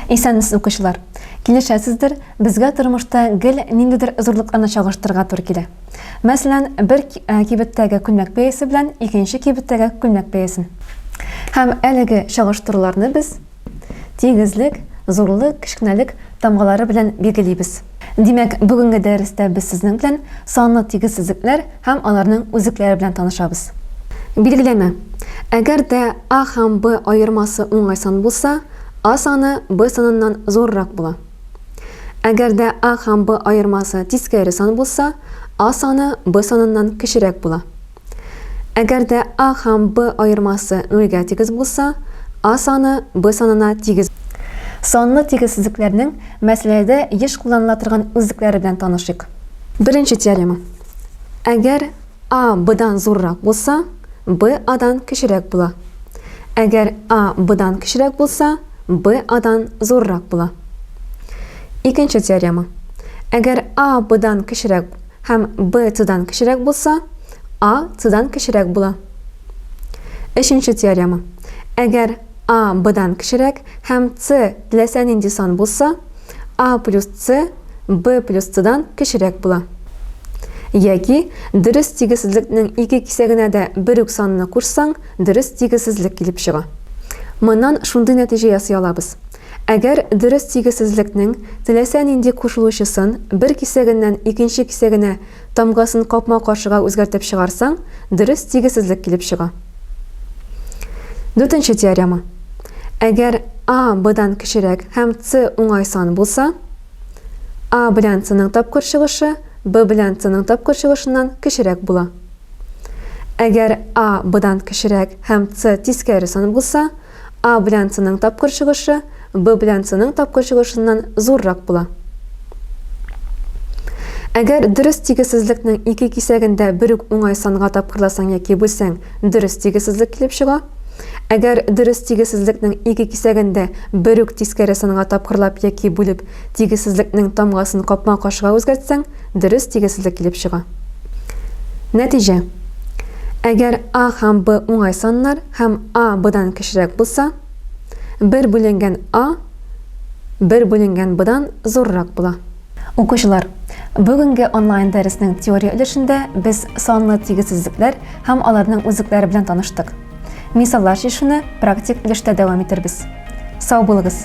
Исәнмесез, укучылар! Килешәсездер, безгә тормышта гел ниндидер зурлыкларны чагыштырырга туры килә. Мәсәлән, бер э, кибеттәге күлмәк бәясе белән икенче кибеттәге күлмәк бәясен. Һәм әлеге чагыштыруларны без тигезлек, зурлык, кечкенәлек тамгалары белән билгелибез. Димәк, бүгенге дәрестә без сезнең белән санлы тигезсезлекләр һәм аларның үзлекләре белән танышабыз. Билгеләмә. Әгәр дә А һәм Б аермасы уңай сан булса, А саны Б саныннан зуррак була. Әгәр дә А һәм Б аермасы тискәре сан булса, А саны Б саныннан кечерәк була. Әгәр дә А һәм Б аермасы нульгә тигез булса, А саны Б санына тигез. Санлы тигезсезлекләрнең мәсьәләдә еш кулланыла торган үзлекләре белән танышыйк. Беренче теорема. Әгәр А Б-дан зуррак булса, Б А-дан кечерәк була. Әгәр А Б-дан кечерәк булса, Б А-дан зуррак була. Икенче теорема. Әгәр А Б-дан кечерәк һәм Б С-дан кечерәк булса, А С-дан кечерәк була. Өченче теорема. Әгәр А Б-дан кечерәк һәм С теләсә нинди сан булса, А плюс С Б плюс С-дан кечерәк була. Яки дөрес тигезсезлекнең ике кисәгенә дә бер үк санны кушсаң, дөрес тигезсезлек килеп чыга. Моннан шундый нәтиҗә ясый алабыз. Әгәр дөрес тигезсезлекнең теләсә нинди кушылучысын бер кисәгеннән икенче кисәгенә тамгасын капма-каршыга үзгәртеп чыгарсаң, дөрес тигезсезлек килеп чыга. Дүртенче теорема. Әгәр А Б-дан кечерәк һәм С уңай сан булса, А белән С-ның тапкыр чыгышы Б белән С-ның тапкыр чыгышыннан кечерәк була. Әгәр А Б-дан кечерәк һәм С тискәре сан булса, А белән С-ның тапкыр чыгышы Б белән С-ның тапкыр чыгышыннан зуррак була. Әгәр дөрес тигезсезлекнең ике кисәген дә бер үк уңай санга тапкырласаң яки бүлсәң, дөрес тигезсезлек килеп чыга. Әгәр дөрес тигезсезлекнең ике кисәген дә бер үк тискәре санга тапкырлап яки бүлеп, тигезсезлекнең тамгасын капма-каршыга үзгәртсәң, дөрес тигезсезлек килеп чыга. Нәтиҗә. Әгәр А һәм Б уңай саннар һәм А Б-дан кечерәк булса, бер бүленгән А бер бүленгән Б-дан зуррак була. Укучылар, бүгенге онлайн дәреснең теория өлешендә без санлы тигезсезлекләр һәм аларның үзлекләре белән таныштык. Мисаллар чишүне практик өлештә дәвам итербез. Сау булыгыз!